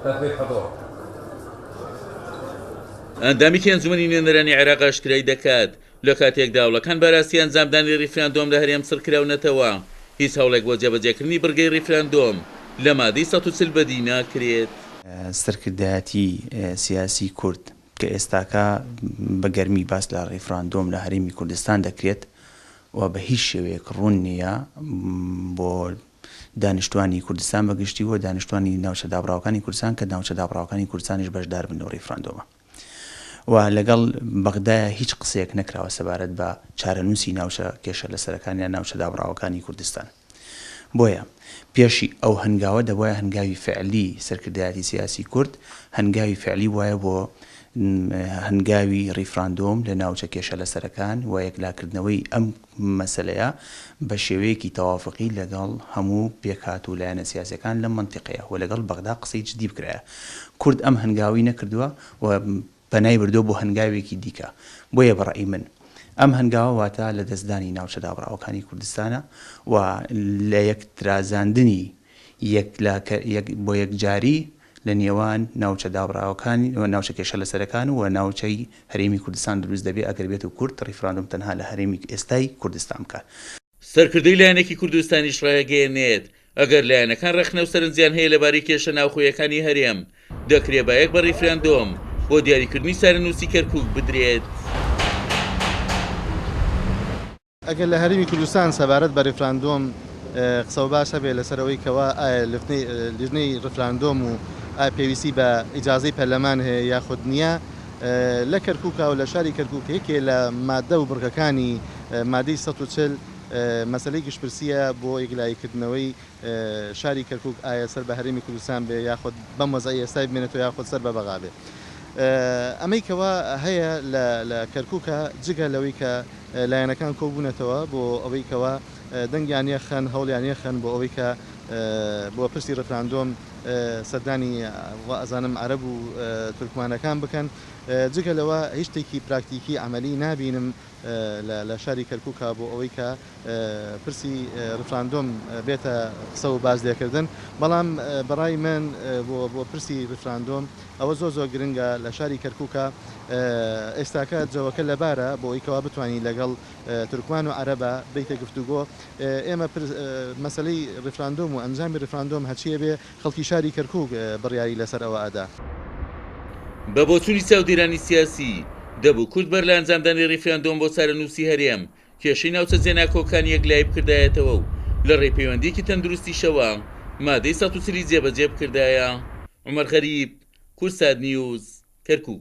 تثبيت حضور. ئەندامێکی ئەنجومەنی نوێنەرانی عێراق ئاشکرای دەکات، لە کاتێکدا هەوڵەکان بەراستی ئەنجامدانی ڕیفراندۆم لە هەرێم سڕکراونەتەوە، هیچ هەوڵێک بۆ جێبەجێکردنی بڕگەی ڕیفراندۆم لە مادەی 140 بەدی ناکرێت. سەرکردایەتی سیاسی کورد کە ئێستاکە بە گەرمی باس لە ڕیفراندۆم لە هەرێمی کوردستان دەکرێت و بە هیچ شێوەیەک ڕوون نییە بۆ دانیشتوانی کوردستان بە گشتی و دانیشتوانی ناوچە دابڕاوەکانی کوردستان کە ناوچە دابڕاوەکانی کوردستانیش بەشدار بن لەو ڕیفراندۆمە و لەگەڵ بەغدایە هیچ قسەیەک نەکراوە سەبارەت بە چارەنووسی ناوچە کێشە لەسەرەکان یان ناوچە دابڕاوەکانی کوردستان. بۆیە پێشی ئەو هەنگاوە دەبوایە هەنگاوی فعلی سەرکردایەتی سیاسی کورد هەنگاوی فعلی بوایە بۆ هەنگاوی ڕیفراندۆم لە ناوچە کێشە لەسەرەکان و یەکلاکردنەوەی ئەم مەسەلەیە بە شێوەیەکی تەوافقی لەگەڵ هەموو پێکهات و لایەنە سیاسیەکان لەم مەنتیقەیە و لەگەڵ بەغدا قسەی جدی بکرایە. کورد ئەم هەنگاوەی نەکردوە و پەنای بردوە بۆ هەنگاوێکی دیکە. بۆیە بە ڕەئی من ئەم هەنگاوە واتە لە دەستدانی ناوچە دابڕاوەکانی کوردستانە و لە یەک ترازاندنی یەک یەک بۆ یەکجاری لە نێوان ناوچە دابڕاوەکان و ناوچە کێشە لەسەرەکان و ناوچەی هەرێمی کوردستان دروست دەبێ ئەگەر بێت و کورد ڕیفراندۆم تەنها لە هەرێمی ئێستای کوردستان بکات. سەرکردەی لایەنێکی کوردستانیش ڕایەگەیەنێت، ئەگەر لایەنەکان ڕەخنە و سەرنجیان هەیە لەبارەی کێشە ناوخۆیەکانی هەرێم، دەکرێ بایەک بە ڕیفراندۆم بۆ دیاریکردنی چارەنووسی کەرکووک بدرێت. ئەگەر لە هەرێمی کوردستان سەبارەت بە ریفراندۆم قسە و باس هەبێ لەسەر ئەوەی کەوا ئایا لیژنەی ریفراندۆم و ئایا پێویستی بە ئیجازەی پەرلەمان هەیە یاخود نییە لە کەرکوکا و لە شاری کەرکوک یەکێ لە مادە و بڕگەکانی مادەی 140 مەسەلەی گشتپرسیە بۆ یەکلاییکردنەوەی شاری کەرکوک ئایا سەر بە هەرێمی کوردستان بێ یاخود بەم وەزعەی ئێستای بمێنێتەوە یاخود سەر بە بەغا بێ ئەمەی کەوا هەیە لە کەرکوکا جگە لەوەی کە لایەنەکان کۆبوونەتەوە بۆ ئەوەی کەوا دەنگیان یەخەن هەوڵیان یەخەن بۆ ئەوەی کە بۆ پرسی ڕفراندۆم سەردانی وا ئەزانم عەرەب و تورکمانەکان بکەن جگە لەوە هیچ شتێکی پراکتیکی عەمەلی نابینم لە شاری کەرکوکا بۆ ئەوەی کە پرسی ڕیفراندۆم بێتە قسە و باس لێکردن، بەڵام بەڕای من بۆ بۆ پرسی ڕیفراندۆم ئەوە زۆر زۆر گرنگە لە شاری کەرکوکا ئێستاکە جەوەکە لەبارە بۆ ئەوەی کەوا بتوانی لەگەڵ تورکمان و عەرەبا بێیتە گفتوگۆ ئێمە مەسەلەی ڕیفراندۆم و ئەنجامی ڕیفراندۆم هەرچیە بێ خەڵکی شاری کەرکوک بڕیاری لەسەر ئەوە ئەدا. بە بۆچوونی چاودێرانی سیاسی، دەبوو کورد بەر لە ئەنجامدانی ڕیفراندۆم بۆ چارەنووسی هەرێم، کێشەی ناوچە جێناکۆکانی یەکلایی بکردایەتەوە و لە ڕێی پەیوەندییەکی تەندروستیشەوە مادەی 140 ی جێبەجێ بکردایە. عومەر غەریب، کوردسات نیوز، کەرکوک.